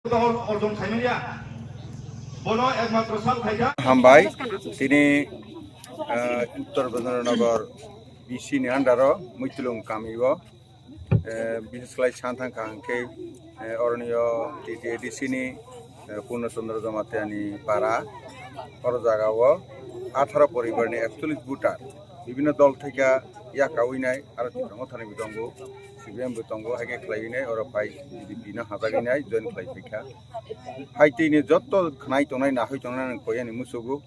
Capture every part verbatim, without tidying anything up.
Dohor orjon khaimanya. Bono ekmatro sal khaikha. Hambai, tini, ah, Uttar Bhadranagar B C ni under o Muitulung kami o, eh, bises khlai san thang kha hwnkhe, eh, oroni o T T A D C ni, eh, Purno Chandra Jamatia ni para, oro jaga o atharo poribar ni ekchollish voter, bibhinno dol thwikha, yakawi nai, aro Tipra Motha ni bo tongo, C P M bo tongo, hai khe khlaiwi nai, oro phai B J P no hajagwi nai, join khlai phaikha. Hai tini jotto khnai tongnai, nahoi tongnai nang koi ani musugo.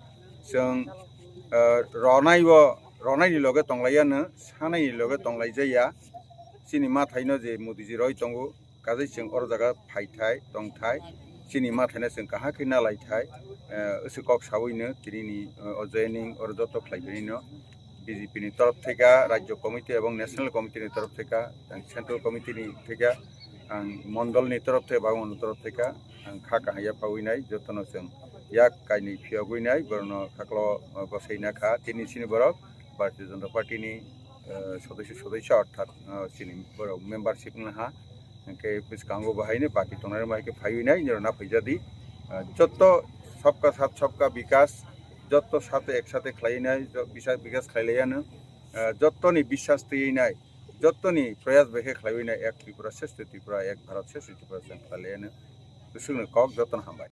Chwng, eh, ronai o, ronai ni loge tonglai ya no, sanai ni loge tonglai jaya. Chini mathai no je Modi ji roi tongo, kajai chwng oro jaga phai thai, tong thai. Chini mathai no chwng kaham khe nalai thai. Eh, usu kok sawi no tini ni, eh, o joining oro jotto khlai bini no. B J P ni torof theka, Rajya Committee ebong National Committee ni torof theka, ang Central Committee ni theka, ang Mondol ni torof theka, Bhagwan ni torof theka, ang kha kahaya pawi nai, jotono chwng yak kainwi phiyogwi nai, borokno khaklo, uh, bwsai na kha, tini sini borok Bharatiya Janata Party ni, uh, sodosyo, sodosyo orthat, uh, sini borok membership wngna ha, hwnkhe bwskango bo haino baki tongnai rok hai khe phaiwi nai, nini rok na phaijadi, uh, jotto sabka sath sabka bikas, jotto sathe ek sathe khlaiwi nai, jo-, bisa-, bikas khlai lai ano, ah, jottoni biswas twiwi nai, jottoni proyas bai khe khlaiwi nai, ek Tripura Shrestha Tripura, ek Bharat Shrestha Tripura chwng khlai lai ano, bwswkno kok jotono hambai.